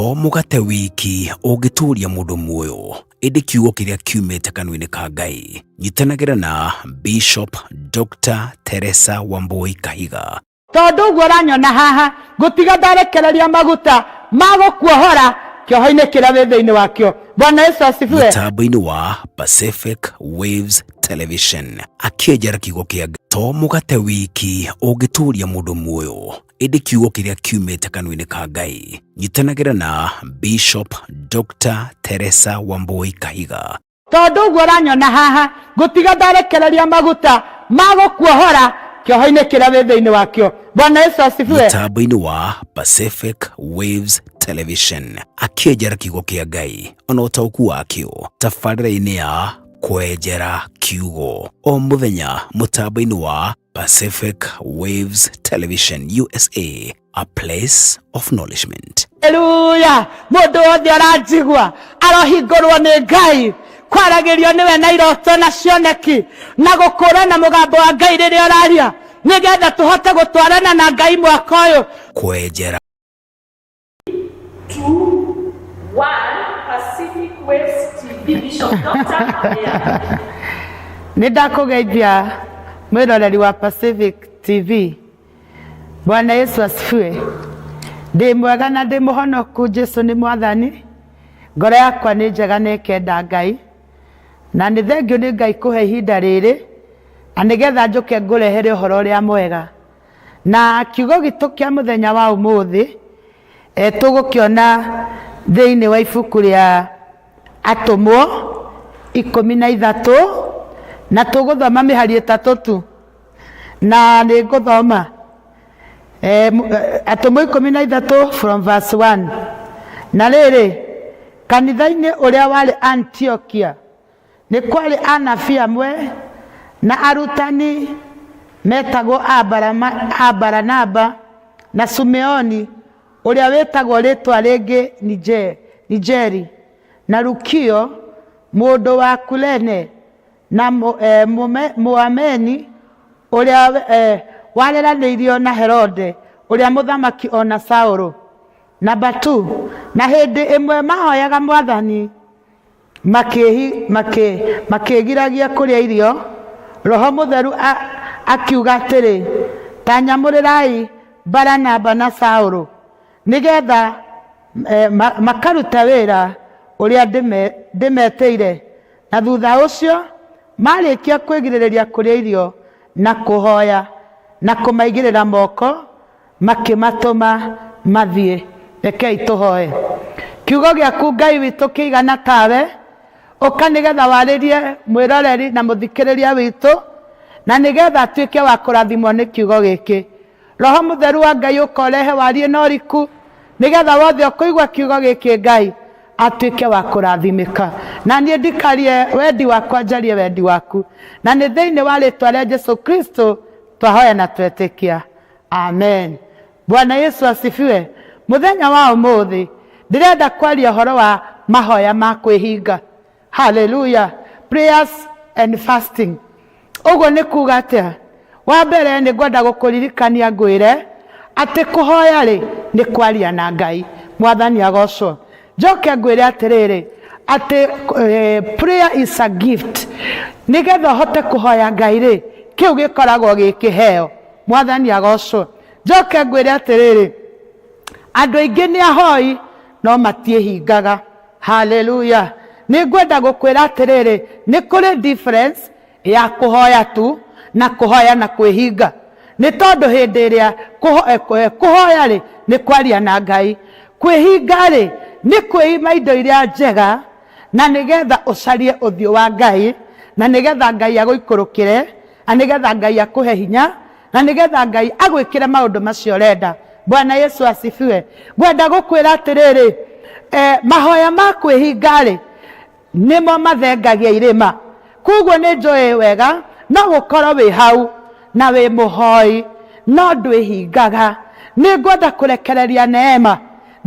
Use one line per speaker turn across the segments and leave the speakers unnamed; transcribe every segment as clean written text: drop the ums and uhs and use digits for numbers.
To mũgate wiki ũngĩtũũria mũndũ muoyo, ĩndĩ kiugo kĩrĩa kiumĩte kanua-inĩ ka Ngai. Nyitanagĩra na Bishop Dr. Teresa Wambui Kahiga.
Tondũ ũguo ũranyona haha, ngũtiga ndarekereria maguta ma gũkuohora kĩoho-inĩ kĩrĩa wĩ thĩinĩ wakĩo. Bwana Yesu asifiwe.
Mũtambo-inĩ wa Pacific Waves Television akĩenjera kiugo kĩa Ngai. To mũgate wiki ũngĩtũũria mũndũ muoyo, ĩndĩ kiugo kĩrĩa kiumĩte kanua-inĩ ka Ngai. Nyitanagĩra na Bishop Dr. Teresa Wambui Kahiga.
Tondũ ũguo ũranyona haha, ngũtiga ndarekereria maguta ma gũkuohora kĩoho-inĩ kĩrĩa wĩ thĩinĩ wakĩo. Bwana Yesu asifiwe.
Mũtambo-inĩ wa Pacific Waves Television akĩenjera kiugo kĩa Ngai ona ũtaũku wakĩo tabarĩra-inĩ ya kwenjera kiugo o mũthenya mũtambo-inĩ wa Pacific Waves Television USA, a place of nourishment.
Haleluya! Mũndũ wothe ũranjigua arohingũrwo nĩ Ngai kwaragĩrio nĩwe na iroto na cioneki na gũkũrana mũgambo wa Ngai rĩrĩa ũraria nĩgetha tũhote gũtwarana na Ngai mwaka ũyũ.
Kwenjera
2, 1, Pacific Waves TV, Bishop Dr. Ameya.
Nĩ ndakũgeithia mwĩroreri wa Pacific TV. Bwana Yesu asifiwe. Ndĩ mwega na ndĩ mũhonoku, Jesu nĩ mwathani. Ngoro yakwa nĩ njega na ĩkenda Ngai. Na nĩ thengiũ nĩ Ngai kũhe ihinda rĩrĩ, na nĩgetha njũke ngũrehere ũhoro ũrĩa mwega. Na kiugo gitũ kĩa mũthenya wa ũmũthĩ e, tũgũkĩona thĩinĩ wa ibuku rĩa Atũmwo 13 na tũgũthoma mĩhari 3 tu na nĩ ngũthoma e, Atũmwo 13 from verse 1. Na rĩrĩ, kanitha-inĩ ũrĩa warĩ Antiokia Nĩ kwarĩ anabii amwe na arutani metagwo a Baranaba na Sumeoni ũrĩa wĩtagwo rĩĩtwa rĩngĩ Nigeri, na Lukio mũndũ wa Kurene, na Mũameni ũrĩa wareranĩirio na Herode ũrĩa mũthamaki o na Saũlũ. Number 2, na hĩndĩ ĩmwe mahoyaga Mwathani, Makĩĩgiragia kũrĩa irio, Roho Mũtheru akiuga atĩrĩ, Ta nyamũrĩrai Baranaba na Saũlũ, nĩ getha makarute wĩra ũrĩa ndĩmetĩire. Na thutha ũcio, maarĩkia kwĩgirĩrĩria kũrĩa irio na kũhoya na kũmaigĩrĩra moko, Makĩmatũma mathiĩ. Rekei tũhoe. Kiugo gĩaku Ngai witũ kĩigana tawe, ũka nĩgetha warĩrie mwĩroreri na mũthikĩrĩria witũ, na nĩgetha atuĩke wa kũrathimwo nĩ kiugo gĩkĩ. Roho Mũtheru wa Ngai ũka ũrehe wariĩ na ũriku, nĩgetha wothe ũkũigua kiugo gĩkĩ Ngai atuĩke wa kũrathimĩka. Na niĩ ndikarie wendi wakwa, njarie wendi waku. Na nĩ thĩinĩ wa rĩtwa rĩa Jesu Kristo twahoya na twetĩkia. Amen. Bwana Yesu asifiwe. Mũthenya wa ũmũthĩ ndĩrenda kwaria ũhoro wa mahoya ma kwĩhinga. Haleluya. Prayers and fasting. Ũguo nĩ kuga atĩa? Wa mbere nĩ ngwenda gũkũririkania ngwĩre atĩ kũhoya rĩ nĩ kwaria na Ngai. Mwathani agocwo. Njoke ngwĩre atĩrĩrĩ atĩ prayer is a gift. Nĩgetha ũhote kũhoya Ngai rĩ, kĩu gĩkoragwo gĩ kĩheo. Mwathani agocwo. Njoke ngwĩre atĩrĩrĩ, andũ aingĩ nĩ ahoi no matiĩhingaga. Haleluya. Nĩ ngwenda gũkwĩra atĩrĩrĩ, nĩ kũrĩ difference ya kũhoya tu na kũhoya na kwĩhinga. Nĩ tondũ hĩndĩ ĩrĩa kũhoya rĩ nĩ kwaria na Ngai, kwĩhinga rĩ nĩ kwĩima indo iria njega na nĩgetha ũcarie ũthiũ wa Ngai, na nĩgetha Ngai agũikũrũkĩre, na nĩgetha Ngai akũhe hinya, na nĩgetha Ngai agwĩkĩre maũndũ macio ũrenda. Bwana Yesu asifiwe. Ngwenda gũkwĩra atĩrĩrĩ, mahoya ma kwĩhinga-rĩ, nĩmo mathengagia irĩma. Koguo nĩ njũĩ wega no gũkorwo wĩ hau na wĩ mũhoi no ndwĩhingaga. Nĩ ngwenda kũrekereria neema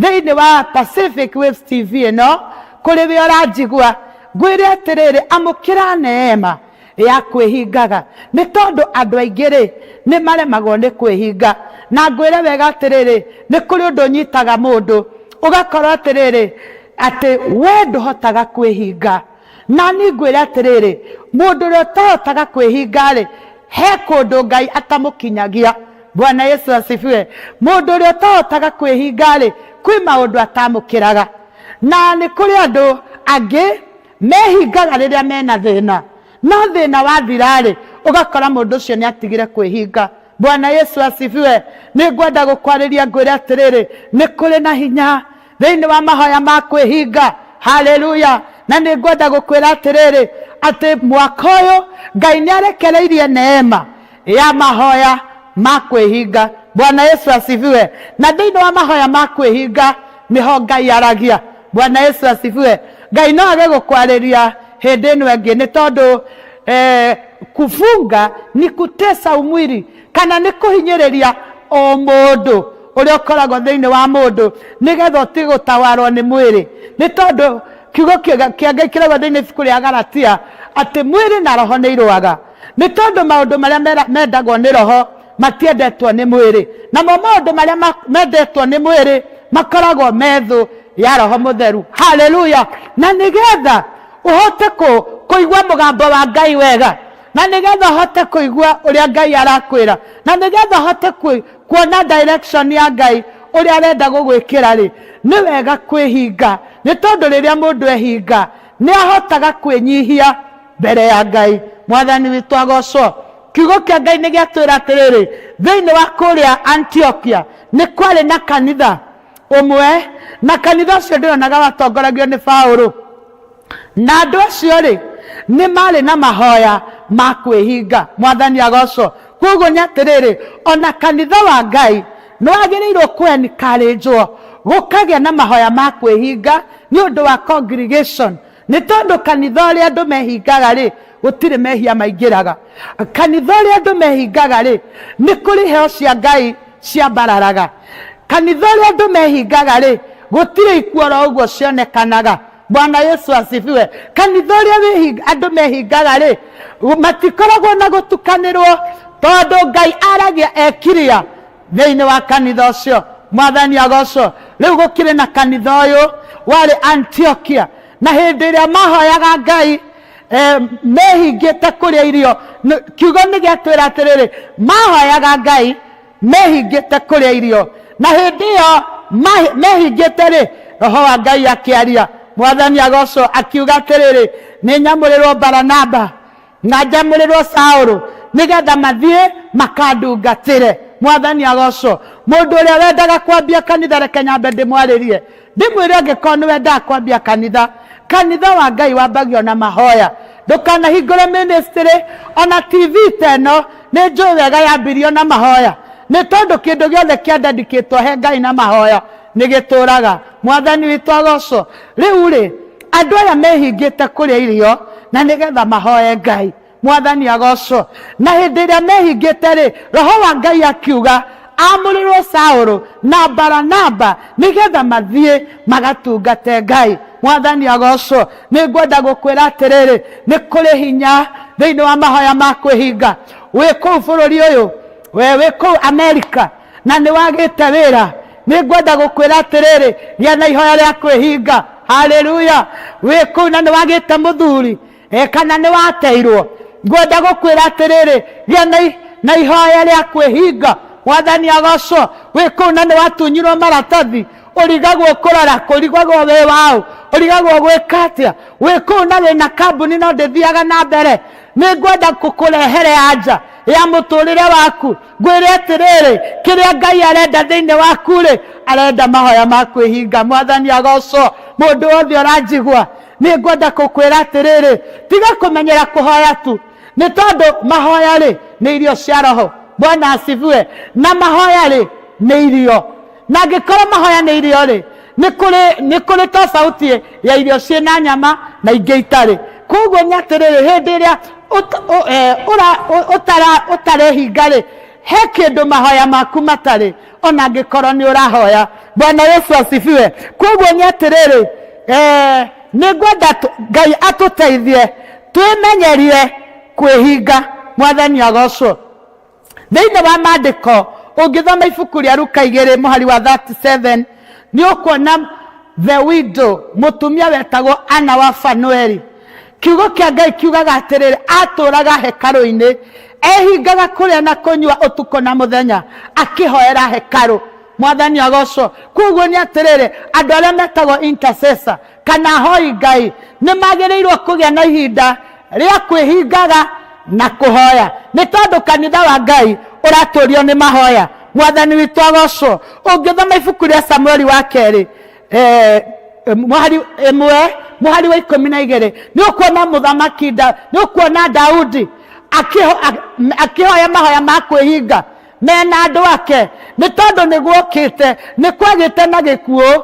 thĩinĩ wa Pacific Waves TV ĩno, kũrĩ we ũranjigua, ngwĩre atĩrĩrĩ, amũkĩra neema ya kwĩhingaga. Nĩ tondũ andũ aingĩ rĩ, nĩ maremagwo nĩ kwĩhinga. Na ngwĩre wega atĩrĩrĩ, nĩ kũrĩ ũndũ ũnyitaga mũndũ, Ũgakorwo atĩrĩrĩ, atĩ we ndũhotaga kwĩhinga. Na niĩ ngwĩre atĩrĩrĩ, mũndũ ũrĩa ũtahotaga kwĩhinga-rĩ, he kũndũ Ngai atamũkinyagia. Bwana Yesu asifiwe. Mũndũ ũrĩa ũtahotaga kwĩhinga-rĩ, kwĩ maũndũ atamũkĩraga. Na nĩ kũrĩ andũ angĩ mehingaga rĩrĩa mena thĩna, no thĩna wathira-rĩ, ũgakora mũndũ ũcio nĩ atigire kwĩhinga. Bwana Yesu asifiwe. Nĩ ngwenda gũkwarĩria ngwĩre atĩrĩrĩ, nĩ kũrĩ na hinya thĩinĩ wa mahoya ma kwĩhinga. Haleluya. Na nĩ ngwenda gũkwĩra atĩrĩrĩ, atĩ mwaka ũyũ Ngai nĩ arekereirie neema ya mahoya ma kwĩhinga. Bwana Yesu asifiwe. Na thĩinĩ wa mahoya ma kwĩhinga nĩho Ngai aragia. Bwana Yesu asifiwe. Ngai no age gũkwarĩria hĩndĩ ĩno ĩngĩ nĩ tondũ kufunga ni kutesa umwili, kana nĩ kũhinyĩrĩria o mũndũ ũrĩa ũkoragwo thĩinĩ wa mũndũ nĩgetha ũtige gũtawarwo nĩ mwĩrĩ. Nĩ tondũ kiugo kĩa Ngai kĩrauga thĩinĩ ibuku rĩa Galatia atĩ mwĩrĩ na roho nĩ irũaga. Nĩ tondũ maũndũ marĩa mendagwo nĩ roho matiendetwo nĩ mwĩrĩ, namo maũndũ marĩa mendetwo nĩ mwĩrĩ makoragwo me thũ ya Roho Mũtheru. Haleluya! Na nĩgetha ũhote kũigua mũgambo wa Ngai wega, na nĩgetha ũhote kũigua ũrĩa Ngai arakwĩra, na nĩgetha ũhote kuona direction ya Ngai ũrĩa arenda gũgwĩkĩra rĩ, nĩ wega kwĩhinga. Nĩ tondũ rĩrĩa mũndũ ehinga nĩ ahotaga kwĩnyihia mbere ya Ngai. Mwathani witũ agocwo. Kiugo kĩa Ngai nĩ gĩatwĩra atĩrĩrĩ, thĩinĩ wa kũrĩa Antiokia nĩ kwarĩ na kanitha ũmwe, na kanitha ũcio ndĩronaga watongoragio nĩ Paũlũ. Na andũ acio rĩ, nĩ marĩ na mahoya ma kwĩhinga. Mwathani agocwo. Koguo nĩ atĩrĩrĩ, ona kanitha wa Ngai nĩ wagĩrĩirwo kũ encourage-wo gũkagĩa na mahoya ma kwĩhinga nĩ ũndũ wa congregation. Nĩ tondũ kanitha ũrĩa andũ mehingaga rĩ, gũtirĩ mehia maingĩraga. Kanitha ũrĩa andũ mehingaga rĩ, nĩ kũrĩ iheo cia Ngai ciambararaga. Kanitha ũrĩa andũ mehingaga rĩ, gũtirĩ ikuũ oro ũguo cionekanaga. Bwana Yesu asifiwe. Kanitha ũrĩa andũ mehingaga rĩ, matikoragwo na gũtukanĩrwo, tondũ Ngai aragia ekiria thĩinĩ wa kanitha ũcio. Mwathani agocwo. Rĩu gũkĩrĩ na kanitha ũyũ warĩ Antiokia, na hĩndĩ ĩrĩa mahoyaga Ngai mehingĩte kũrĩa irio, kiugo nĩ gĩatwĩra atĩrĩrĩ, mahoyaga Ngai mehingĩte kũrĩa irio, na hĩndĩ ĩyo mehingĩte rĩ, Roho wa Ngai akĩaria. Mwathani agocwo, akiuga atĩrĩrĩ, nĩ nyamũrĩrwo Baranaba na njamũrĩrwo Saũlũ nĩgetha mathiĩ makandungatĩre. Mwathani agocwo. Mũndũ ũrĩa wendaga kwambia kanitha, reke nyambe ndĩmwarĩrie, ndĩmwĩre angĩkorwo nĩ wendaga kwambia kanitha, kanitha wa Ngai wambagio na mahoya. Ndũkanahingũre ministry ona TV ta ĩno, nĩ njũĩ wega yambirio na mahoya, nĩ tondũ kĩndũ gĩothe kĩa dedicatwo he Ngai na mahoya nĩ gĩtũraga. Mwathani witũ agocwo. Rĩu rĩ, andũ aya mehingĩte kũrĩa irio na nĩgetha mahoe Ngai. Mwathani agocwo. Na hĩndĩ ĩrĩa mehingĩte rĩ, Roho wa Ngai akiuga amũrĩrwo Saũlũ na Baranaba nĩgetha mathiĩ magatungate Ngai. Mwathani agocwo. Nĩ ngwenda gũkwĩra atĩrĩrĩ, nĩ kũrĩ hinya thĩinĩ wa mahoya ma kwĩhinga. Wĩ kũu bũrũri ũyũ, we wĩ kũu Amerika na nĩ wagĩte wĩra, nĩ ngwenda gũkwĩra atĩrĩrĩ, gĩa na ihoya rĩa kwĩhinga. Haleluya. Wĩ kũu na nĩ wagĩte mũthuri, kana nĩ wateirwo, ngwenda gũkwĩra atĩrĩrĩ, gĩa na ihoya rĩa kwĩhinga. Mwathani agocwo. Wĩ kũu na nĩ watunyirwo maratathi, ũrigagwo kũrora, kũrigagwo wĩ waũ, ũrigagwo gwĩka atĩa. Wĩ kũu na wĩna kambuni no ndĩthiaga na mbere, nĩ ngwenda gũkũrehere anja ya mũtũrĩre waku. Ngwĩre atĩrĩrĩ, kĩrĩa Ngai arenda thĩinĩ waku rĩ, arenda mahoya ma kwĩhinga. Mwathani agocwo. Mũndũ wothe ũranjigua, nĩ ngwenda gũkwĩra atĩrĩrĩ, tiga kũmenyera kũhoya tu, nĩ tondũ mahoya rĩ nĩ irio cia roho. Bwana asifiwe. Na mahoya rĩ nĩ irio, na angĩkorwo mahoya nĩ irio rĩ, nĩ kũrĩ tofauti ya irio ciĩna nyama na ingĩ itarĩ. Koguo nĩ atĩrĩrĩ, hĩndĩ ĩrĩa ũtarehinga rĩ, he kĩndũ mahoya maku matarĩ, ona angĩkorwo nĩ ũrahoya. Bwana Yesu asifiwe. Koguo nĩ atĩrĩrĩ, nĩ ngwenda Ngai atũteithie twĩmenyerie kwĩhinga. Mwathani agocwo. Thĩinĩ wa maandĩko ũngĩthoma ibuku rĩa Luka 2 mũhari wa 37 Nĩ ũkuona the widow, mũtumia wetagwo Ana wa Fanueli. Kiugo kĩa Ngai kiugaga atĩrĩrĩ, atũraga hekarũ-inĩ, ehingaga kũrĩa na kũnyua ũtukũ na mũthenya, akĩhoera hekarũ. Mwathani agocwo. Koguo nĩ atĩrĩrĩ, andũ arĩa metagwo intercessor kana ahoi Ngai nĩ magĩrĩirwo kũgĩa na ihinda rĩa kwĩhingaga na kũhoya, nĩ tondũ kanitha wa Ngai ũratũrio nĩ mahoya. Mwathani witũ agocwo. Ũngĩthoma ibuku rĩa Samueli wa kerĩ mũhari ĩmwe mũhari wa 12, nĩ ũkuona mũthamaki, nĩ ũkuona Daudi akĩhoya mahoya ma kwĩhinga mena andũ ake, nĩ tondũ nĩ guokĩte, nĩ kwagĩte na gĩkuũ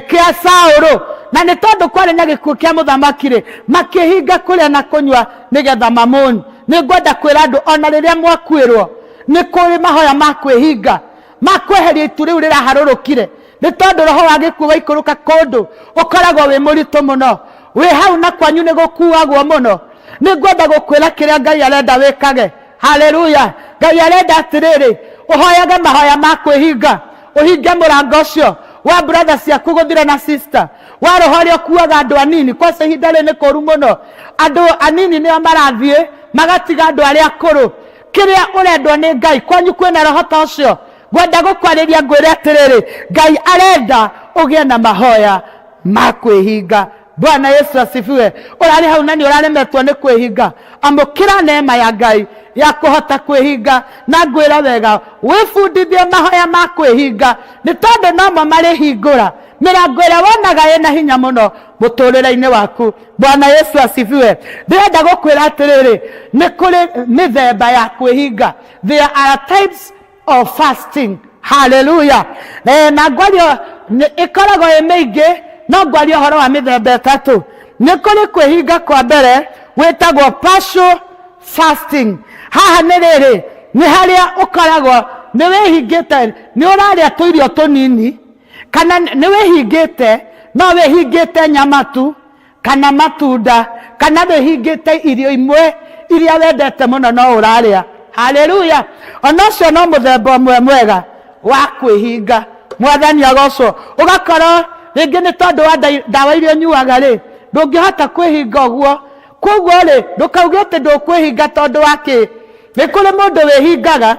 kĩa Saũlũ, na nĩ tondũ kwarĩ na gĩkuũ kĩa mũthamaki rĩ, makĩhinga kũrĩa na kũnyua nĩgetha mamũni. Nĩ ngwenda kwĩra andũ, ona rĩrĩa mwakuĩrwo, nĩ kũrĩ mahoya ma kwĩhinga, ma kweheria itu rĩu rĩraharũrũkire, nĩ tondũ roho wa gĩkuũ waikũrũka kũndũ ũkoragwo wĩ mũritũ mũno. Wĩ hau na kwanyu nĩ gũkuagwo mũno. Nĩ ngwenda gũkwĩra kĩrĩa Ngai arenda wĩkage. Haleluya! Ngai arenda atĩrĩrĩ, ũhoyage mahoya ma kwĩhinga, ũhinge mũrango ũcio wa brother ciaku gũthira na sister, wa roho ũrĩa ũkuaga andũ anini. Kwaca ihinda rĩrĩ nĩ kũru mũno, andũ anini nĩo marathiĩ magatiga andũ arĩa akũrũ. Kĩrĩa ũrendwo nĩ Ngai, kwanyu kwĩna roho ta ũcio? Ngwenda gũkwarĩria ngwĩre atĩrĩrĩ, Ngai arenda ũgĩe na mahoya ma kwĩhinga. Bwana Yesu asifiwe. Ũrarĩ hau na nĩ ũraremetwo nĩ kwĩhinga, amũkĩra neema ya Ngai ya kũhota kwĩhinga. Na ngwĩre wega, wĩbundithie mahoya ma kwĩhinga, nĩ tondũ nomo marĩhingũra mĩrango ĩrĩa wonaga ĩna hinya mũno mũtũrĩre-inĩ waku. Bwana Yesu asifiwe. Ndĩrenda gũkwĩra atĩrĩrĩ, nĩ kũrĩ mĩthemba ya kwĩhinga. There are types of fasting. Haleluya. Na ngwario ĩkoragwo ĩ mĩingĩ, no ngwario ũhoro wa mĩthemba ĩtatũ. Nĩ kũrĩ kwĩhinga kwa mbere gwĩtagwo partial fasting. Haha nĩ rĩrĩ, nĩ harĩa ũkoragwo nĩ wĩhingĩte, nĩ ũrarĩa tũirio tũnini, kana nĩ wĩhingĩte, no wĩhingĩte nyama tu kana matunda, kana wĩhingĩte irio imwe iria wendete mũno no ũrarĩa. Haleluya. Ona ũcio no mũthemba ũmwe mwega wa kwĩhinga. Mwathani agocwo. Ũgakorwo rĩngĩ nĩ tondũ wa ndawa iria ũnyuaga rĩ, ndũngĩhota kwĩhinga ũguo. Koguo rĩ, ndũkauge atĩ ndũkwĩhinga tondũ wa kĩ. Nĩ kũrĩ mũndũ wĩhingaga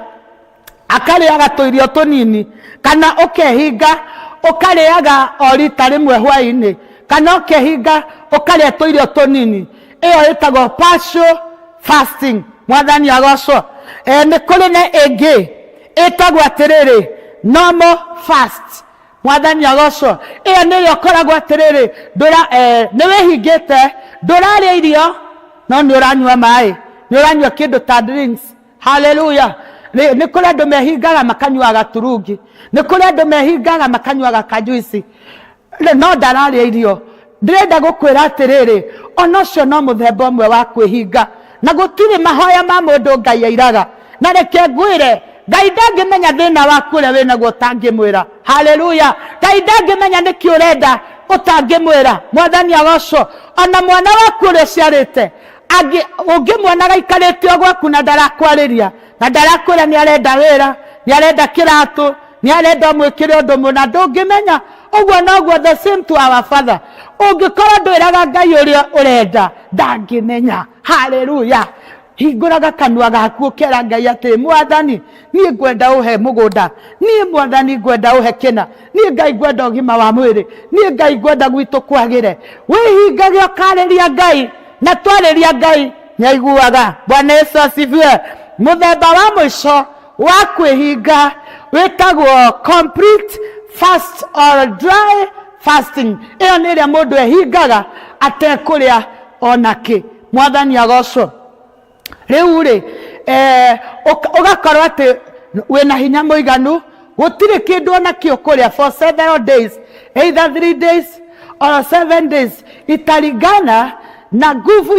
akarĩaga tũirio tũnini, kana ũkehinga ũkarĩaga o rita rĩmwe hwaĩ-inĩ, kana ũkehinga ũkarĩa tũirio tũnini. Ĩyo ĩtagwo partial fasting. Mwathani agocwo. Nĩ kũrĩ na ĩngĩ ĩtagwo atĩrĩrĩ, normal fast. Mwathani agocwo. Ĩyo nĩyo ũkoragwo atĩrĩrĩ, nĩ wĩhingĩte, ndũrarĩa irio no nĩ ũranyua maĩ, nĩ ũranyua kĩndũ ta drinks. Haleluya. Nĩ kũrĩ andũ mehingaga makanyuaga turungi, nĩ kũrĩ andũ mehingaga makanyuaga kajuici, no ndararĩa irio. Ndĩrenda gũkwĩra atĩrĩrĩ, ona ũcio no mũthemba ũmwe wa kwĩhinga, na gũtirĩ mahoya ma mũndũ Ngai airaga. Na reke ngwĩre, Ngai ndangĩmenya thĩna waku ũrĩa wĩnaguo ũtangĩmwĩra. Haleluya. Ngai ndangĩmenya nĩkĩ ũrenda ũtangĩmwĩra. Mwathani agocwo. Ona mwana waku ũrĩa ũciarĩte, ũngĩmuonaga aikarĩte o gwaku na ndarakwarĩria, na ndarakwĩra nĩ arenda wĩra, nĩ arenda kĩratũ, nĩ arenda ũmwĩkĩre ũndũ mũna, ndũngĩmenya. Ũguo noguo the same to our father. Ũngĩkorwo ndwĩraga Ngai ũrĩa ũrenda, ndangĩmenya. Haleluya. Hingũraga kanua gaku ũkera Ngai atĩ, Mwathani, niĩ ngwenda ũhe mũgũnda, niĩ Mwathani ngwenda ũhe kĩna, niĩ Ngai ngwenda ũgima wa mwĩrĩ, niĩ Ngai ngwenda gwitũ kwagĩre. Wĩhingage ũkarĩria Ngai, na twarĩria Ngai nĩ aiguaga. Bwana Yesu asifiwe. Mũthemba wa mũico wa kwĩhinga wĩtagwo complete fast or dry fasting. Ĩyo nĩ ĩrĩa mũndũ ehingaga atekũrĩa ona kĩ. Mwathani agocwo. Rĩu rĩ, ũgakorwo atĩ wĩna hinya mũiganu, gũtirĩ kĩndũ ona kĩ ũkũrĩa for several days, either 3 days or 7 days, itaringana na nguvu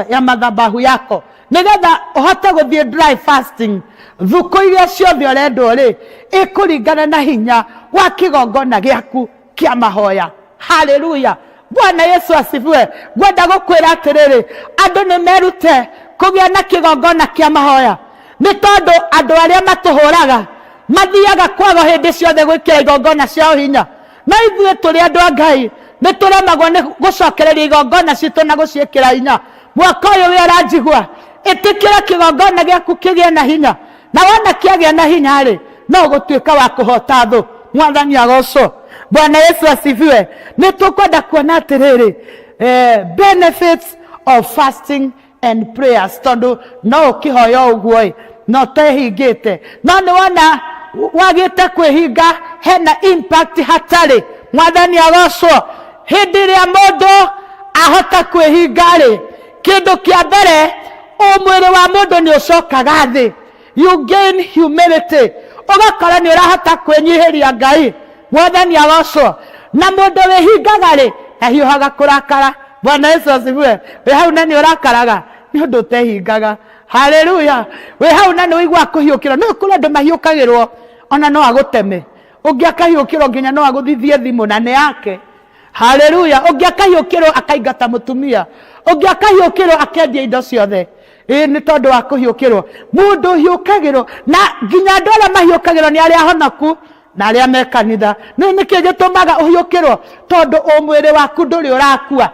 ya madhabahu yako, nĩgetha ũhote gũthiĩ dry fasting thukũ iria ciothe ũrendwo rĩ, ĩkũringana na hinya wa kĩgongona gĩaku kĩa mahoya. Haleluya. Bwana Yesu asifiwe. Ngwenda gũkwĩra atĩrĩrĩ, andũ nĩ merute kũgĩa na kĩgongona kĩa mahoya, nĩ tondũ andũ arĩa matũhũraga mathiaga kwago hĩndĩ ciothe gwĩkĩra igongona ciao hinya. No ithuĩ tũrĩ andũ a Ngai nĩ tũremagwo nĩ gũcokereria igongona citũ na gũciĩkĩra hinya. Mwaka ũyũ wĩ ũranjigua, ĩtĩkĩra kĩgongona gĩaku kĩgĩe na hinya, na wona kĩagĩa na hinya-rĩ, no ũgũtuĩka wa kũhota thũ. Mwathani agocwo. Bwana Yesu asifiwe. Nĩ tũkwenda kuona atĩrĩrĩ, benefits of fasting and prayers, tondũ no ũkĩhoya ũguo ĩ no ũtehingĩte, no nĩ wona wagĩte kwĩhinga hena impact hatarĩ. Mwathani agocwo. Hĩndĩ ĩrĩa mũndũ ahota kwĩhinga rĩ, kĩndũ kĩa mbere ũmwĩrĩ wa mũndũ nĩ ũcokaga thĩ. You gain humility, ũgakora nĩ ũrahota kwĩnyihĩria Ngai. Mwathani agocwo. Na mũndũ wĩhingaga rĩ, ndahiũhaga kũrakara. Bwana Yesu asifiwe. Wĩ hau na nĩ ũrakaraga nĩ ũndũ ũtehingaga. Haleluya. Wĩ hau na nĩ ũiguaga kũhiũkĩrwo. No kũrĩ andũ mahiũkagĩrwo ona no agũteme, ũngĩ akahiũkĩrwo nginya no agũthithie thimũ na nĩ yake. Haleluya. Ũngĩ akahiũkĩrwo akaingata mũtumia, ũngĩ akahiũkĩrwo akendia indo ciothe. Ĩĩ nĩ tondũ wa kũhiũkĩrwo. Mũndũ ũhiũkagĩrwo, na nginya andũ arĩa mahiũkagĩrwo nĩ arĩa ahonoku na arĩa me kanitha. Nĩ nĩkĩ gĩtũmaga ũhiũkĩrwo? Tondũ ũmwĩrĩ waku ndũrĩ ũrakua.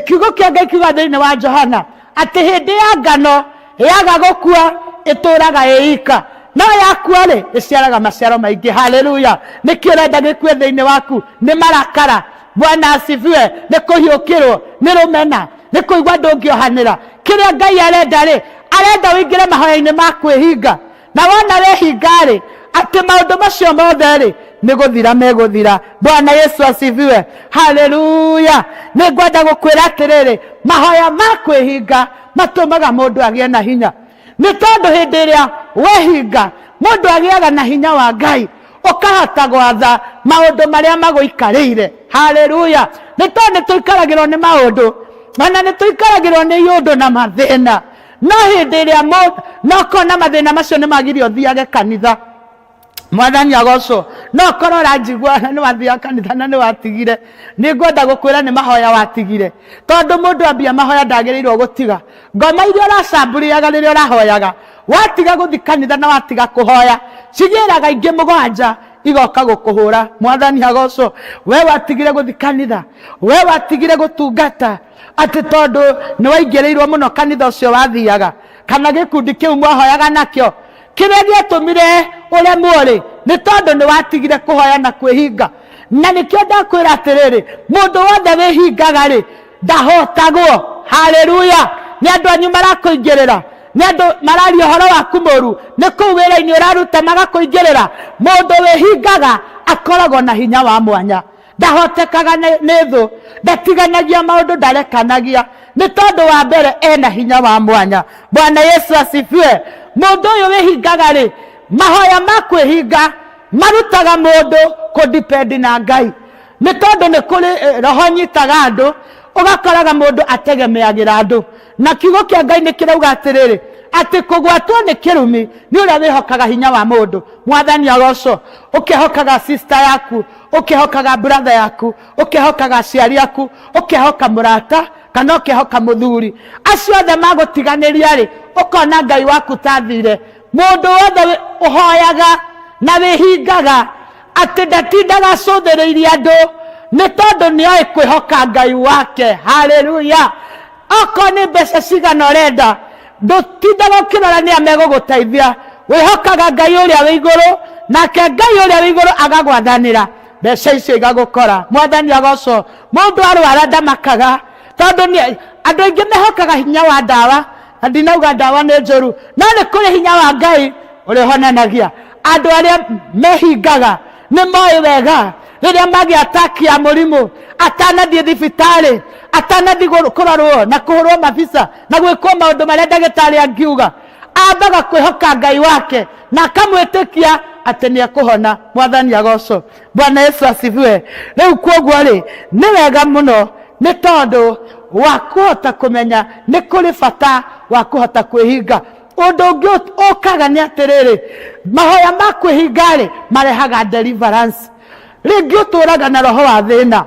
Kiugo kĩa Ngai kiuga thĩinĩ wa Johana atĩ hĩndĩ ya ngano yaga gũkua ĩtũraga ĩika, no yakua rĩ ĩciaraga maciaro maingĩ. Haleluya. Nĩkĩ ũrenda gĩkue thĩinĩ waku? Nĩ marakara. Bwana asifiwe. Nĩ kũhiũkĩrwo, nĩ rũmena, nĩ kũigua ndũngĩohanĩra. Kĩrĩa Ngai arenda rĩ, arenda ũingĩre mahoya-inĩ ma kwĩhinga, na wona wehinga rĩ, atĩ maũndũ macio mothe rĩ nĩ gũthira megũthira. Bwana Yesu asifiwe. Haleluya. Nĩ ngwenda gũkwĩra atĩrĩrĩ, mahoya ma kwĩhinga matũmaga mũndũ agĩe na hinya, nĩ tondũ hĩndĩ ĩrĩa wehinga mũndũ agĩaga na hinya wa Ngai, ũkahota gwatha maũndũ marĩa magũikarĩire. Haleluya. Nĩ tondũ nĩ tũikaragĩrwo nĩ maũndũ, ona nĩ tũikaragĩrwo nĩ iũndũ na mathĩna, no hĩndĩ ĩrĩa no ũkona mathĩna macio nĩ magirie ũthiage kanitha. Mwathani agocwo. No ũkorwo ũranjigua na nĩ wathiaga kanitha na nĩ watigire, nĩ ngwenda gũkwĩra nĩ mahoya watigire, tondũ mũndũ ambia mahoya ndagĩrĩirwo gũtiga. Ngoma iria ũracambũrĩaga rĩrĩa ũrahoyaga, watiga gũthi kanitha na watiga kũhoya, cigĩraga ingĩ mũgwanja igoka gũkũhũra. Mwathani agocwo. We watigire gũthi kanitha, we watigire gũtungata atĩ tondũ nĩ waingĩrĩirwo mũno kanitha ũcio wathiaga kana gĩkundi kĩu mwahoyaga nakĩo. Kĩrĩa gĩatũmire ũremwo rĩ, nĩ tondũ nĩ watigire kũhoya na kwĩhinga. Na nĩkĩo ndakwĩra atĩrĩrĩ, mũndũ wothe wĩhingaga rĩ, ndahotagwo. Haleluya. Nĩ andũ anyu marakũingĩrĩra, nĩ andũ mararia ũhoro waku mũru, nĩ kũu wĩra-inĩ ũraruta magakũingĩrĩra. Mũndũ wĩhingaga akoragwo na hinya wa mwanya, ndahotekaga nĩ thũ, ndatiganagia maũndũ, ndarekanagia, nĩ tondũ wa mbere ena hinya wa mwanya. Bwana Yesu asifiwe. Mũndũ ũyũ wĩhingaga rĩ, mahoya ma kwĩhinga marutaga mũndũ kũdipendi na Ngai, nĩ tondũ nĩ kũrĩ roho nyitaga andũ, ũgakoraga mũndũ ategemeagĩra andũ. Na kiugo kĩa Ngai nĩ kĩrauga atĩrĩrĩ, atĩ kũgwatwo nĩ kĩrumi nĩ ũrĩa wĩhokaga hinya wa mũndũ. Mwathani agocwo. Ũkehokaga sister yaku, ũkehokaga brother yaku, ũkehokaga aciari aku, ũkehoka mũrata kana ũkehoka mũthuri, acio othe magũtiganĩria rĩ, ũkona Ngai waku tathire. Mũndũ wothe ũhoyaga na wĩhingaga atĩ ndatindaga acũthĩrĩirie andũ, nĩ tondũ nĩoĩ kwĩhoka Ngai wake. Haleluya. Okorwo nĩ mbeca cigana ũrenda, ndũtindaga ũkĩrora nĩa megũgũteithia, wĩhokaga Ngai ũrĩa wĩ igũrũ, nake Ngai ũrĩa wĩ igũrũ agagwathanĩra mbeca icio igagũkora. Mwathani agocwo. Mũndũ arwara ndamakaga, tondũ andũ aingĩ mehokaga hinya wa ndawa, na ndinauga ndawa nĩ njũru, no nĩ kũrĩ hinya wa Ngai ũrĩa ũhonanagia. Andũ arĩa mehingaga nĩ moĩ wega rĩrĩa magĩa ataki ya mũrimũ, atanathiĩ thibitarĩ, atanathiĩ kũrorwo na kũhũrwo mabica na gwĩkwo maũndũ marĩa ndagĩtarĩ angiuga, ambaga kwĩhoka Ngai wake na akamwĩtĩkia atĩ nĩ ekũhona. Mwathani agocwo. Bwana Yesu asifiwe. Rĩu kwoguo rĩ, nĩ wega mũno, nĩ tondũ wa kũhota kũmenya nĩ kũrĩ bata wa kũhota kwĩhinga. Ũndũ ũngĩ ũkaga nĩ atĩrĩrĩ, mahoya ma kwĩhinga rĩ, marehaga deliverance. Rĩngĩ ũtũraga na roho wa thĩna,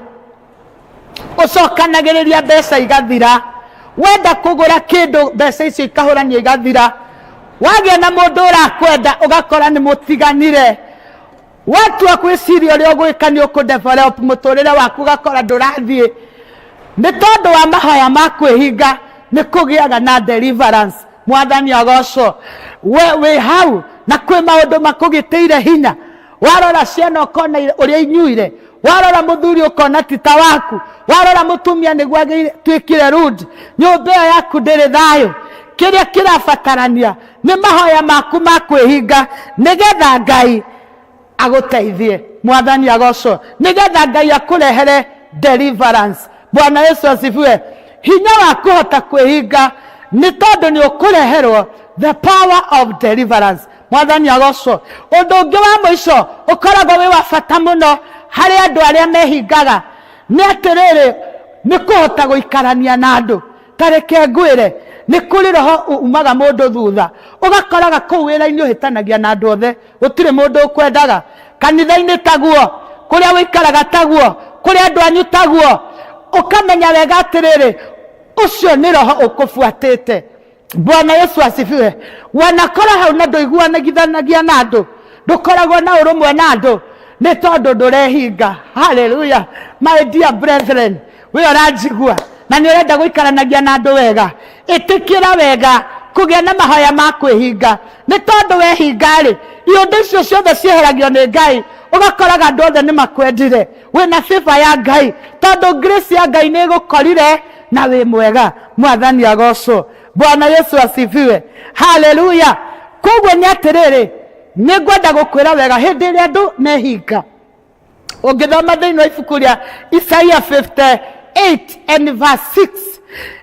ũcokanagĩrĩria mbeca igathira, wenda kũgũra kĩndũ mbeca icio ikahũranio igathira, wagĩa na mũndũ ũrakwenda ũgakora nĩ mũtiganire. Watua gwĩciria ũrĩa ũgwĩka nĩ ũkũ-develop mũtũrĩre waku ũgakora ndũrathiĩ. Nĩ tondũ wa mahoya ma kwĩhinga nĩ kũgĩaga na deliverance. Mwathani agocwo. We wĩ hau na kwĩ maũndũ makũgitĩire hinya. Warora ciana ũkona ũrĩa inyuire, warora mũthuri ũkona ti ta waku, warora mũtumia nĩguo agĩtuĩkire rude, nyũmba ĩyo yaku ndĩrĩ thayũ. Kĩrĩa kĩrabatarania nĩ mahoya maku ma kwĩhinga nĩgetha Ngai agũteithie. Mwathani agocwo. Nĩgetha Ngai akũrehere deliverance. Bwana Yesu asifiwe. Hinya wa kũhota kwĩhinga nĩ tondũ nĩ ũkũreherwo the power of deliverance. Mwathani agocwo. Ũndũ ũngĩ wa mũico ũkoragwo wĩ wa bata mũno harĩ andũ arĩa mehingaga nĩ atĩrĩrĩ, nĩ kũhota gũikarania na andũ. Ta reke ngwĩre, nĩ kũrĩ roho umaga mũndũ thutha, ũgakoraga kũu wĩra-inĩ ũhĩtanagia na andũ othe, gũtirĩ mũndũ ũkwendaga. Kanitha-inĩ taguo, kũrĩa ũikaraga taguo, kũrĩ andũ anyu taguo, ũkamenya wega atĩrĩrĩ, ũcio nĩ roho ũkũbuatĩte. Bwana Yesu asifiwe. Wanakora hau na ndũiguanagithanagia na andũ, ndũkoragwo na ũrũmwe na andũ, nĩ tondũ ndũrehinga. Haleluya. My dear brethren, we ũranjigua na nĩ ũrenda gũikaranagia na andũ wega, ĩtĩkĩra wega kũgĩa na mahoya ma kwĩhinga, nĩ tondũ wehinga-rĩ, iũndũ icio ciothe cieheragio nĩ Ngai, ũgakoraga andũ othe nĩ makwendire, wĩna favor ya Ngai, tondũ grace ya Ngai nĩ ĩgũkorire na wĩ mwega. Mwathani agocwo. Bwana Yesu asifiwe. Haleluya. Koguo nĩ atĩrĩrĩ, nĩ ngwenda gũkwĩra wega, hĩndĩ ĩrĩa andũ mehinga, ũngĩthoma thĩinĩ wa ibuku rĩa Isaia 58 and verse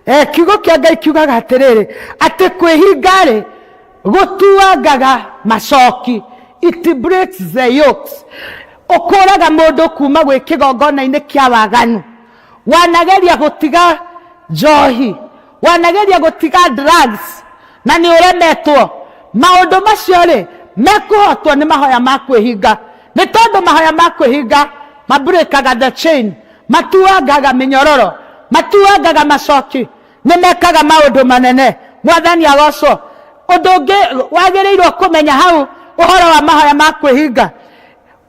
6, kiugo kĩa Ngai kiugaga atĩrĩrĩ, atĩ kwĩhinga-rĩ gũtuangaga macoki, it breaks the yokes, ũkũraga mũndũ kuma gwĩ kĩgongona-inĩ kĩa waganu. Wanageria gũtiga njohi, wanageria gũtiga drugs na nĩ ũremetwo, maũndũ macio rĩ mekũhotwo nĩ mahoya ma kwĩhinga, nĩ tondũ mahoya ma kwĩhinga mabreakaga the chain, matuangaga mĩnyororo, matuangaga macoki, nĩ mekaga maũndũ manene. Mwathani agocwo. Ũndũ ũngĩ wagĩrĩirwo kũmenya hau ũhoro wa mahoya ma kwĩhinga,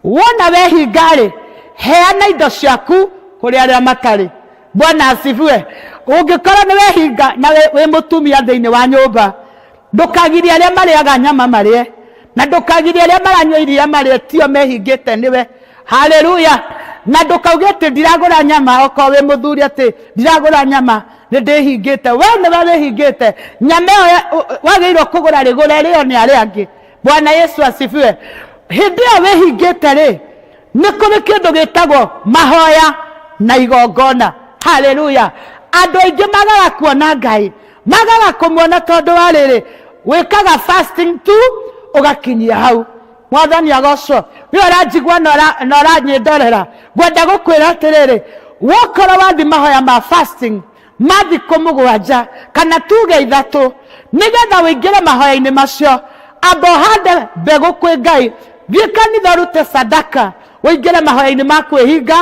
wona wehinga-rĩ, heana indo ciaku kũrĩ arĩa matarĩ. Bwana asifiwe. Ũngĩkorwo nĩ wehinga na wĩ mũtumia thĩinĩ wa nyũmba, ndũkagirie arĩa marĩaga nyama marĩe, na ndũkagirie arĩa maranyua iria marĩe, tio mehingĩte nĩwe. Haleluya. Na ndũkauge atĩ ndiragũra nyama, okorwo wĩ mũthuri atĩ ndiragũra nyama, nĩ ndĩhingĩte. We nĩwe wĩhingĩte. Nyama ĩyo wagĩrĩirwo kũgũra rĩgũre rĩo nĩ arĩa angĩ. Bwana Yesu asifiwe. Hĩndĩ ĩyo wĩhingĩte rĩ, nĩ kũrĩ kĩndũ gĩtagwo mahoya na igongona. Haleluya. Andũ aingĩ magaga kuona Ngai, magaga kũmuona tondũ wa rĩrĩ, wĩkaga fasting tu ũgakinyia hau. Mwathani agocwo. We ũranjigua na ũranyĩndorera, ngwenda gũkwĩra atĩrĩrĩ, wokorwo wathi mahoya ma fasting ma thikũ mũgwanja kana tuge ithatũ, nĩgetha ũingĩre mahoya-inĩ macio, amba ũhande mbegũ kwĩ Ngai, thiĩ kanitha ũrute sadaka, ũingĩre mahoya-inĩ ma kwĩhinga,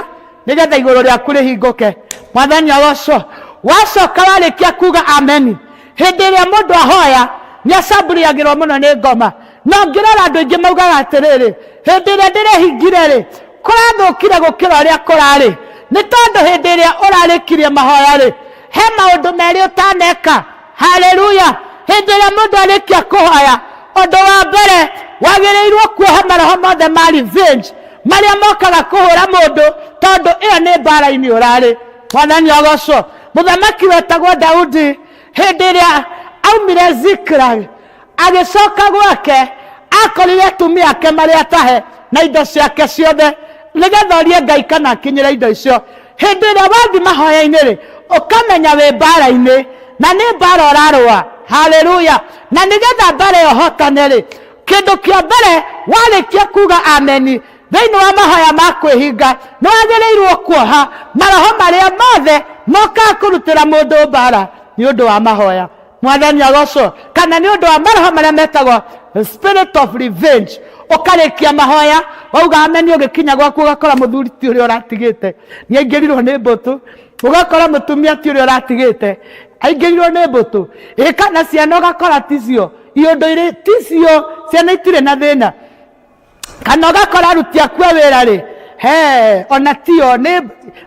nĩgetha igũrũ rĩaku rĩhingũke. Mwathani agocwo. Wacoka warĩkia kuga ameni, hĩndĩ ĩrĩa mũndũ ahoya nĩ acambũrĩagĩrwo mũno nĩ ngoma. No ngĩrora andũ aingĩ maugaga atĩrĩrĩ, hĩndĩ ĩrĩa ndĩrehingire rĩ, kũrathũkire gũkĩra ũrĩa kũrarĩ. Nĩ tondũ hĩndĩ ĩrĩa ũrarĩkirie mahoya rĩ, he maũndũ merĩ ũtaneka. Haleluya. Hĩndĩ ĩrĩa mũndũ arĩkia kũhoya, ũndũ wa mbere wagĩrĩirwo kuoha maroho mothe ma revenge marĩa mokaga kũhũra mũndũ, tondũ ĩyo nĩ mbara-inĩ ũrarĩ. Mwathani agocwo. Mũthamaki wetagwo Daudi, hĩndĩ ĩrĩa aumire Ziklag agĩcoka gwake, akorire atumia ake marĩ atahe na indo ciake ciothe, nĩgetha orie Ngai kana akinyĩre indo icio. Hĩndĩ ĩrĩa wathi mahoya-inĩ rĩ, ũkamenya wĩ mbara-inĩ, na nĩ mbara ũrarũa. Haleluya. Na nĩgetha mbara ĩyo ũhotane rĩ, kĩndũ kĩa mbere warĩkia kuga ameni thĩinĩ wa mahoya ma kwĩhinga, nĩ wagĩrĩirwo kuoha maroho marĩa mothe mokaga kũrutĩra mũndũ mbara nĩ ũndũ wa mahoya. Mwathani agocwo. Kana nĩ ũndũ wa maroho marĩa metagwo spirit of revenge. Ũkarĩkia mahoya wauga ameni, ũgĩkinya gwaku ũgakora mũthuri ti ũrĩa ũratigĩte nĩ aingĩrirwo nĩ mbũtũ, ũgakora mũtumia ti ũrĩa ũratigĩte aingĩrirwo nĩ mbũtũ, ĩ kana ciana ũgakora ticio, iũndũ irĩ ticio, ciana itirĩ na thĩna. Kana ũgakora aruti aku a wĩra rĩ, he ona tio nĩ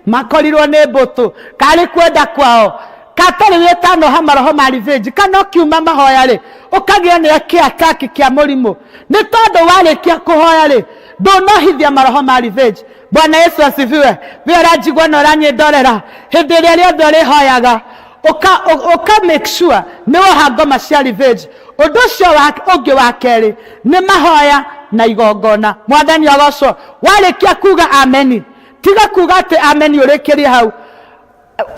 makorirwo nĩ mbũtũ, karĩ kwenda kwao, katarĩ wĩtanoha maroho ma revenge, kana ũkiuma mahoya rĩ, ũkagĩa nĩ kĩataki kĩa mũrimũ, nĩ tondũ warĩkia kũhoya rĩ, ndũnohithia maroho ma revenge. Bwana Yesu asifiwe. We ũranjigua na ũranyĩndorera, hĩndĩ ĩrĩa rĩothe ũrĩhoyaga, ũka make sure nĩ woha ngoma cia revenge. Ũndũ ũcio ũngĩ wa kerĩ nĩ mahoya na igongona. Mwathani agocwo. Warĩkia kuga ameni, tiga kuga atĩ ameni ũrĩkĩrie hau,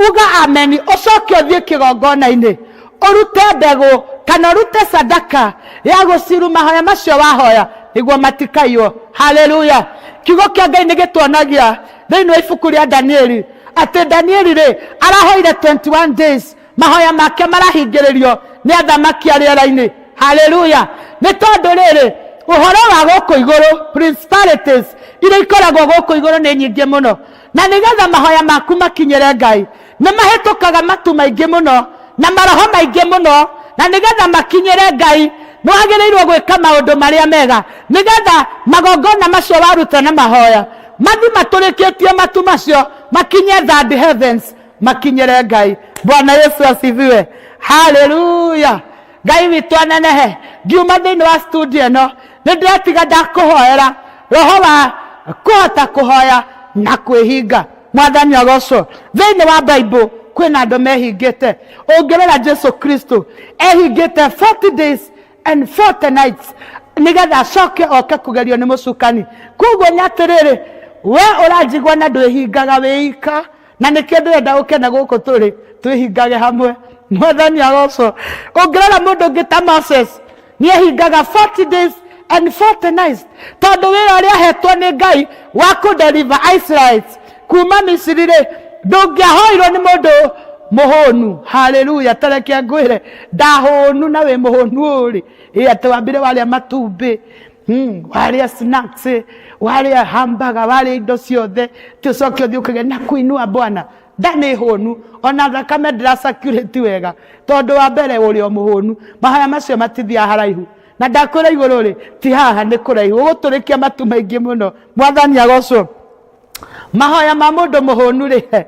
uga ameni ũcoke ũthiĩ kĩgongona-inĩ ũrute mbegũ kana ũrute sadaka ya gũciru mahoya macio wahoya nĩguo matikaiywo. Haleluya. Kiugo kĩa Ngai nĩ gĩtuonagia thĩinĩ wa ibuku rĩa Danieli atĩ Danieli rĩ arahoire 21 days, mahoya make marahingĩrĩrio nĩ athamaki a rĩera-inĩ. Haleluya. Nĩ tondũ rĩrĩ, ũhoro wa gũkũ igũrũ, principalities iria ikoragwo gũkũ igũrũ nĩ nyingĩ mũno, na nĩgetha mahoya maku makinyĩre Ngai nĩ mahĩtũkaga matu maingĩ mũno na maroho maingĩ mũno, na nĩgetha makinyĩre Ngai nĩ wagĩrĩirwo gwĩka maũndũ marĩa mega, nĩgetha magongona macio waruta na mahoya mathi matũrĩkĩtie matu macio makinye third heavens, makinyĩre Ngai. Bwana Yesu asifiwe. Haleluya. Ngai witũ anenehe. Ngiuma thĩinĩ wa studio ĩno nĩ ndĩratiga ndakũhoera roho wa kũhota kũhoya na kwĩhinga. Mwathani agocwo. Thĩinĩ wa Bible kwĩna andũ mehingĩte. Ũngĩrora Jesu Kristo ehingĩte 40 days and 40 nights nĩgetha acoke oke kũgerio nĩ mũcukani. Koguo nĩ atĩrĩrĩ, we ũranjigua na ndwĩhingaga wĩika, na nĩkĩo ndĩrenda ũke na gũkũ tũrĩ twĩhingage hamwe. Mwathani agocwo. Ũngĩrora mũndũ ũngĩ ta Moses nĩehingaga 40 days and 40 nights, tondũ wĩra ũrĩa ahetwo nĩ Ngai wa kũdeliver Israelites kuma Misiri rĩ, ndũngĩahoirwo nĩ mũndũ mũhũnu. Haleluya. Tareke ngwĩre, ndahũnu na wĩ mũhũnu ũrĩ ĩ atĩ wambire warĩa matumbĩ, warĩa snacks, warĩa hamburger, warĩa indo ciothe, ti ũcoke ũthiĩ ũkĩgĩa na kuinua Bwana. Nda nĩ hũnu, ona thakame ndĩra circulate wega, tondũ wa mbere ũrĩ o mũhũnu. Mahoya macio matithiaga haraihu, na ndakwĩra igũrũ rĩ, ti haha nĩ kũraihu, ũgũtũrĩkia matu maingĩ mũno. Mwathani agocwo. Mahoya ma mũndũ mũhũnu rĩ,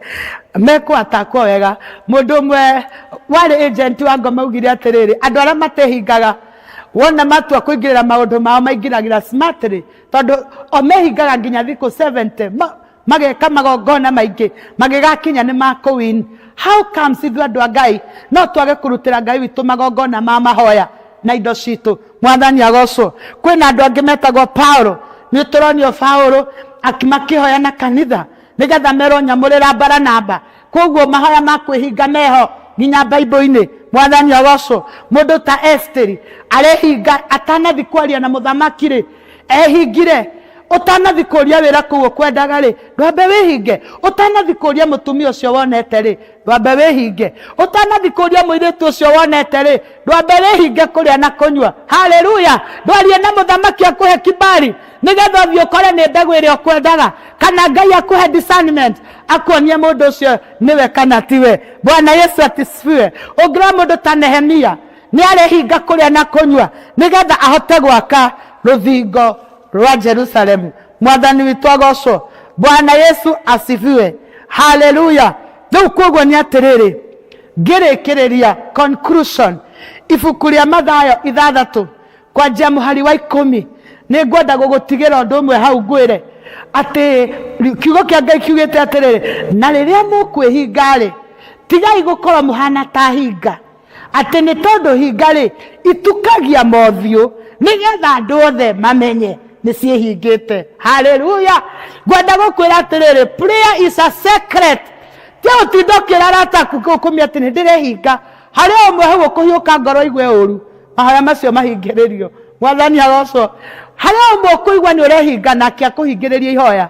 mekũatakwo wega. Mũndũ ũmwe warĩ agent wa ngoma augire atĩrĩrĩ, andũ arĩa matehingaga wona matua kũingĩrĩra maũndũ mao maingĩragĩra smartly, tondũ o mehingaga nginya thikũ 70, mageka magongona maingĩ magĩgakinya nĩ makũwin. How comes ithuĩ andũ a Ngai no twage kũrutĩra Ngai witũ magongona ma mahoya na indo citũ? Mwathani agocwo. Kwĩna andũ angĩ metagwo Paulo, nĩ tũronio Paulo makĩhoya na kanitha nĩgetha merwo nyamũrĩra Baranaba. Koguo mahoya ma kwĩhinga meho nginya Bible-inĩ. Mwathani agocwo. Mũndũ ta Esteri arehinga atanathi kwaria na mũthamaki rĩ, ehingire. Ũtanathi kũria wĩra kũu ũkwendaga rĩ, ndwambe wĩhinge. Ũtanathi kũria mũtumia ũcio wonete rĩ, ndwambe wĩhinge. Ũtanathi kũria mũirĩtu ũcio wonete rĩ, ndwambe wĩhinge kũrĩa na kũnyua. Haleluya. Ndwarie na mũthamaki akũhe kibali nĩgetha ũthiĩ ũkore nĩ mbegũ ĩrĩa ũkwendaga, kana Ngai akũhe discernment akuonie mũndũ ũcio nĩwe kana tiwe. Bwana Yesu atisifiwe. Ũngĩrora mũndũ ta Nehemia nĩ arehinga kũrĩa na kũnyua nĩgetha ahote gwaka rũthingo rwa Jerusalemu. Mwathani witũ agocwo. Bwana Yesu asifiwe. Haleluya. Rĩu koguo nĩ atĩrĩrĩ, ngĩrĩkĩrĩria conclusion, ibuku rĩa Mathayo 6 kwanjia mũhari wa 10, nĩ ngwenda gũgũtigĩra ũndũ ũmwe hau ngwĩre atĩ kiugo kĩa Ngai kiugĩte atĩrĩrĩ, na rĩrĩa mũkwĩhinga-rĩ, tigai gũkorwo mũhana ta hinga, atĩ nĩ tondũ hinga rĩ itukagia mothiũ nĩgetha andũ othe mamenye nĩ ciĩhingĩte. Haleluya. Ngwenda gũkwĩra atĩrĩrĩ, prayer is a secret. Ti ũtinda ũkĩra arata aku kũmia atĩ nĩ ndĩrehinga, harĩ o ũmwe hau ũkũhiũka ngoro igue ũru, mahoya macio mahingĩrĩrio. Mwathani agocwo. Harĩ o ũmwe ũkũigua nĩ ũrehinga nake akũhingĩrĩria ihoya.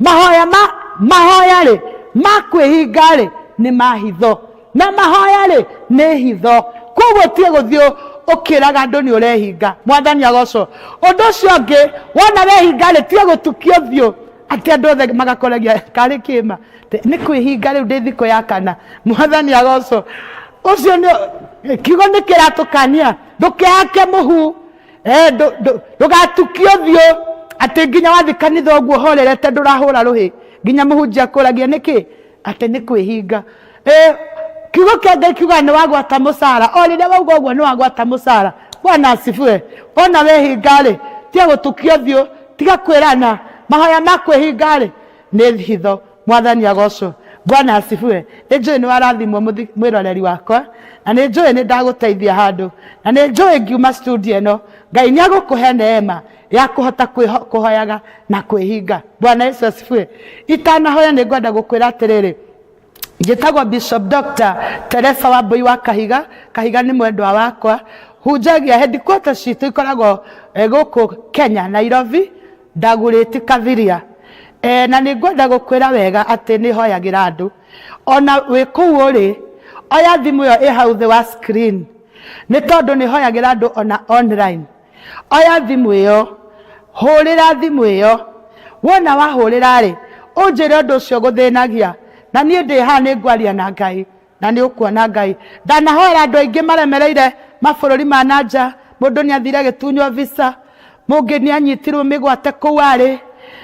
Mahoya ma mahoya rĩ ma kwĩhinga rĩ nĩ ma hitho, na mahoya rĩ nĩ hitho. Koguo tie gũthiĩ ũkĩraga andũ nĩ ũrehinga. Mwathani agocwo. Ũndũ ũcio ũngĩ, wona wehinga rĩ, tie gũtukia ũthiũ atĩ andũ othe magakoragia karĩ kĩma nĩ kwĩhinga rĩu ndĩ thikũ ya kana. Mwathani agocwo. Ũcio nĩ kiugo nĩ kĩratũkania, ndũkehake mũhu, ndũgatukie ũthiũ Atĩ nginya wathiĩ kanitha ũguo ũhorerete ndũrahũra rũhĩ, nginya mũhunjia akũragia nĩkĩ? Atĩ nĩ kwĩhinga. Ĩ, kiugo kĩa Ngai kiugaga nĩ wagwata mũcara. O rĩrĩa wauga ũguo nĩ wagwata mũcara. Bwana asifiwe. Wona wehinga-rĩ, tiga gũtukia ũthiũ, tiga kwĩrana. Mahoya ma kwĩhinga-rĩ, nĩ hitho. Mwathani agocwo. Bwana asifiwe. Nĩ njũĩ nĩ warathimwo mwĩroreri wakwa, na nĩ njũĩ nĩ ndagũteithia handũ, na nĩ njũĩ ngiuma studio ĩno, Ngai nĩ egũkũhe neema ya kũhota kũhoyaga na kwĩhinga. Bwana Yesu asifiwe. Itanahoya nĩ ngwenda gũkwĩra atĩrĩrĩ, njĩtagwo Bishop Dr. Teresa Wambui wa Kahiga. Kahiga nĩ mwendwa wakwa. Hunjagia headquarters citũ ikoragwo gũkũ Kenya, Nairobi, Ndagurĩti Kathiria. Na nĩ ngwenda gũkwĩra wega atĩ nĩ hoyagĩra andũ. Ona wĩ kũu ũrĩ, oya thimũ ĩyo ĩ hau thĩ wa screen, nĩ tondũ nĩ hoyagĩra andũ ona online. Oya thimũ ĩyo, hũrĩra thimũ ĩyo. Wona wahũrĩra-rĩ, ũnjĩre ũndũ ũcio ũgũthĩnagia, na niĩ ndĩ haha nĩ ngwaria na Ngai, na nĩ ũkuona Ngai. Ndanahoera andũ aingĩ maremereire mabũrũri ma na nja, mũndũ nĩ athire agĩtunywo visa, mũngĩ nĩ anyitirwo mĩgwate kũu arĩ.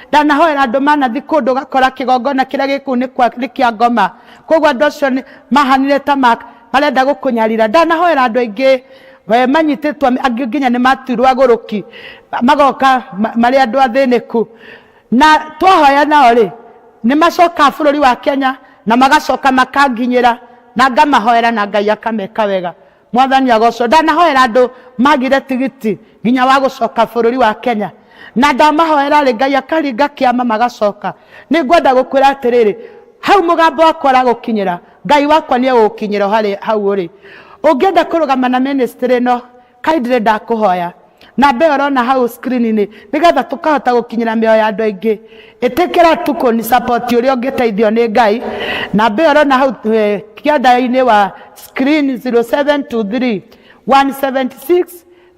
Ndanahoera andũ manathiĩ kũndũ ũgakora kĩgongona kĩrĩa gĩ kũu nĩ kĩa ngoma, koguo andũ acio mahanire ta marenda gũkũnyarira. Ndanahoera andũ aingĩ manyitĩtwo, angĩ nginya nĩ matuirwo agũrũki, magoka marĩ andũ athĩnĩku. Na twahoya nao rĩ, nĩ macokaga bũrũri wa Kenya na magacoka makanginyĩra na ngamahoera na Ngai akameka wega. Mwathani agocwo. Ndanahoera andũ magire tigiti nginya wa gũcoka bũrũri wa Kenya, na ndamahoera rĩ, Ngai akaringa kĩama magacoka. Nĩ ngwenda gũkwĩra atĩrĩrĩ, hau mũgambo wakwa ũragũkinyĩra, Ngai wakwa nĩ egũgũkinyĩra o harĩa hau ũrĩ. Ũngĩenda kũrũgama na ministry ĩno, kindly ndakũhoya namba ĩyo ũrona hau screen-inĩ, nĩgetha tũkahota gũkinyĩra mĩoyo ya andũ aingĩ. Ĩtĩkĩra tu kũni support ũrĩa ũngĩteithio nĩ Ngai. Namba ĩyo ũrona hau kĩanda-inĩ wa screen 0723 176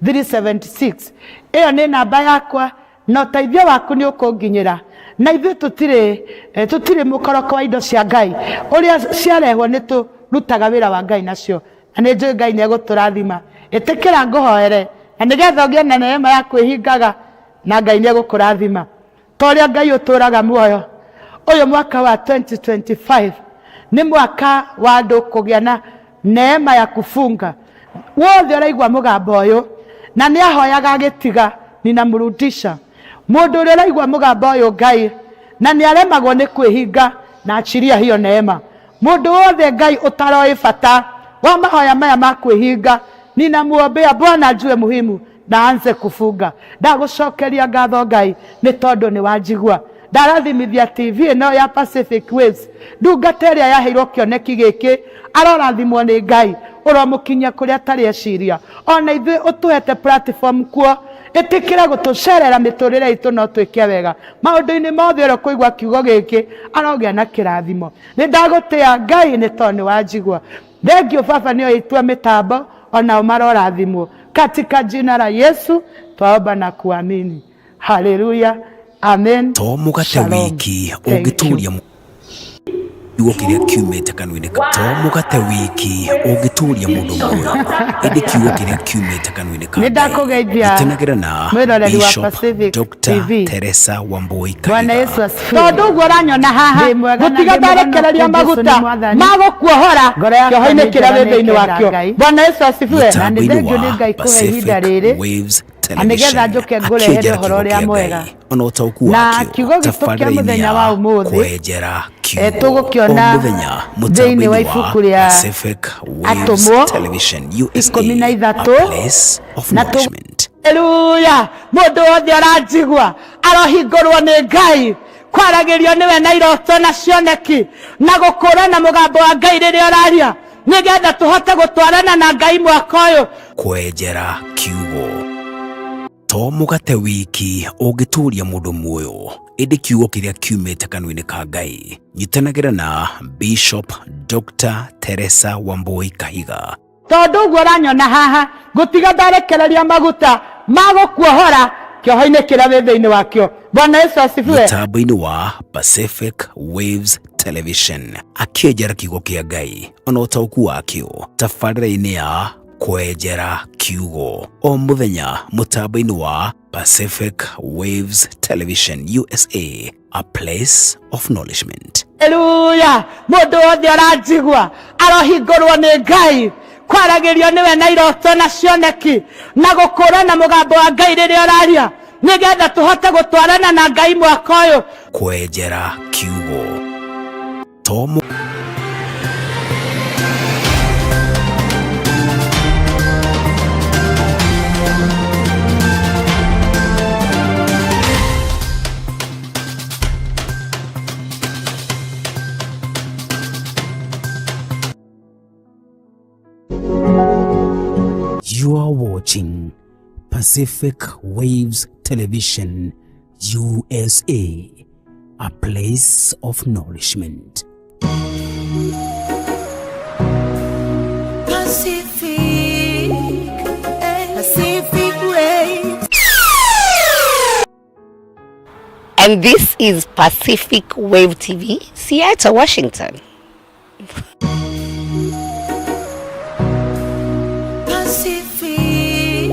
376. Ĩyo nĩ namba yakwa na ũteithio waku nĩ ũkũnginyĩra. Na ithuĩ tũtirĩ mũkoroko wa indo cia Ngai, ũrĩa ciarehwo nĩ tũrutaga wĩra wa Ngai nacio, na nĩ njũĩ Ngai nĩ egũtũrathima. Ĩtĩkĩra ngũhoere, na nĩgetha ũgĩe na neema ya kwĩhingaga, na Ngai nĩ egũkũrathima. Ta ũrĩa Ngai ũtũũraga muoyo, ũyũ mwaka wa 2025 nĩ mwaka wa andũ kũgĩa na neema ya kufunga. Wothe ũraigua mũgambo ũyũ na nĩ ahoyaga agĩtiga, ninamrudisha. Mũndũ ũrĩa ũraigua mũgambo ũyũ Ngai na nĩ aremagwo nĩ kwĩhinga, na achilia hiyo neema. Mũndũ wothe Ngai ũtaroĩ bata wa mahoya maya ma kwĩhinga, ninamuombea Bwana ajue muhimu na aanze kufunga. Ndagũcokeria ngatho Ngai nĩ tondũ nĩ wanjigua. Ndarathimithia TV ĩno ya Pacific Waves, ndungata ĩrĩa yaheirwo kĩoneki gĩkĩ, arorathimwo nĩ Ngai, ũromũkinyia kũrĩa atarĩ eciria. Ona ithuĩ ũtũhete platform kuo, ĩtĩkĩra gũtũcerera mĩtũrĩre itũ no twĩke wega. Maũndũ-inĩ mothe ũrĩa ũkũigua kiugo gĩkĩ arogĩa na kĩrathimo. Nĩ ndagũtĩa Ngai nĩ tondũ nĩ wanjigua. Thengiũ baba nĩ oĩtue mĩtambo, onao marorathimwo. Katika jina la Yesu twaomba na kuamini. Haleluya. Amen.
To mũgate
Shalom.
wiki
Thank you.
ũngĩtũria kiugo kĩrĩa kiumĩte kanua-inĩ ka to mũgate wiki ũngĩtũria mũndũ muoyo, ĩndĩ kiugo kĩrĩa kiumĩte kanua-inĩ ka
Nĩ
Ngai.
ndakũgeithia
Nyitanagĩra na
mwĩroreri wa
Bishop
Pacific
Dr.
TV.
Teresa Wambui
Bwana
Kahiga.
Yesu asifiwe.
Tondũ ũguo ũranyona haha,
Ndĩ mwega na
gũtiga
ndĩ
ndarekereria
mũhonoku, Jesũ
maguta
nĩ Mwathani.
ma gũkuohora
Ngoro yakwa
kĩoho-inĩ
nĩ
kĩrĩa
njega
wĩ
nĩ
thĩinĩ
ĩkenda
wakĩo.
Ngai.
Bwana Yesu asifiwe.
Na nĩ
Mũtambo-inĩ
thengiũ
wa
nĩ Ngai kũhe ihinda
Pacific
rĩrĩ,
Waves
na nĩgetha
Television
njũke ngũrehere
akĩenjera
ũhoro
kiugo
ũrĩa
kĩa
mwega.
Ngai ona ũtaũku
Na
wakĩo
kiugo gitũ kĩa
tabarĩra-inĩ
mũthenya
ya
wa ũmũthĩ,
kwenjera kiugo o
tũgũkĩona
mũthenya
thĩinĩ
mũtambo-inĩ
wa
wa
ibuku rĩa
Pacific Waves
Atũmwo
Television USA,
ikũmi na
a
ithatũ,
place of
na
nourishment.
Haleluya! Mũndũ wothe ũranjigua arohingũrwo nĩ Ngai, kwaragĩrio nĩwe na iroto na cioneki, na gũkũrana mũgambo wa Ngai rĩrĩa ũraria, nĩgetha tũhote gũtwarana na Ngai mwaka ũyũ.
Kwenjera kiugo to mũgate wiki ũngĩtũria mũndũ muoyo, ĩndĩ kiugo kĩrĩa kiumĩte kanua-inĩ ka Ngai. Nyitanagĩra na Bishop Dr. Teresa Wambui Kahiga.
Tondũ ũguo ũranyona haha, ngũtiga ndarekereria maguta ma gũkuohora kĩoho-inĩ kĩrĩa wĩ thĩinĩ wakĩo. Bwana Yesu asifiwe.
Mũtambo-inĩ wa Pacific Waves Television akĩenjera kiugo kĩa Ngai ona ũtaũku wakĩo tabarĩra-inĩ ya Kwenjera Kiugo o mũthenya mũtambo-inĩ wa Pacific Waves Television USA, a place of nourishment.
Haleluya! Mũndũ wothe ũranjigua arohingũrwo nĩ Ngai, kwaragĩrio nĩwe na iroto na cioneki na gũkũrana mũgambo wa Ngai rĩrĩa ũraria, nĩgetha tũhote gũtwarana na Ngai mwaka ũyũ.
Kwenjera Kiugo Tomo. You are watching Pacific Waves Television USA, a place of nourishment.
Pacific, Pacific Waves.
And this is Pacific Wave TV, Seattle, Washington.
Pacific,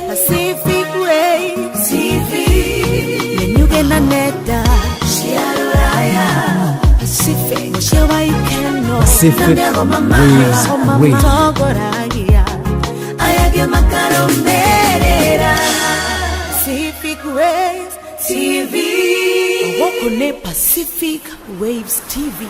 Pacific Waves TV. Menyuge na nenda cia rũraya. Pacific, mũciĩ wa ikeno.
Pacific Waves Radio.
Matongoragia aya makarũmĩrĩra. Pacific Waves TV. Gũkũ nĩ Pacific Waves TV.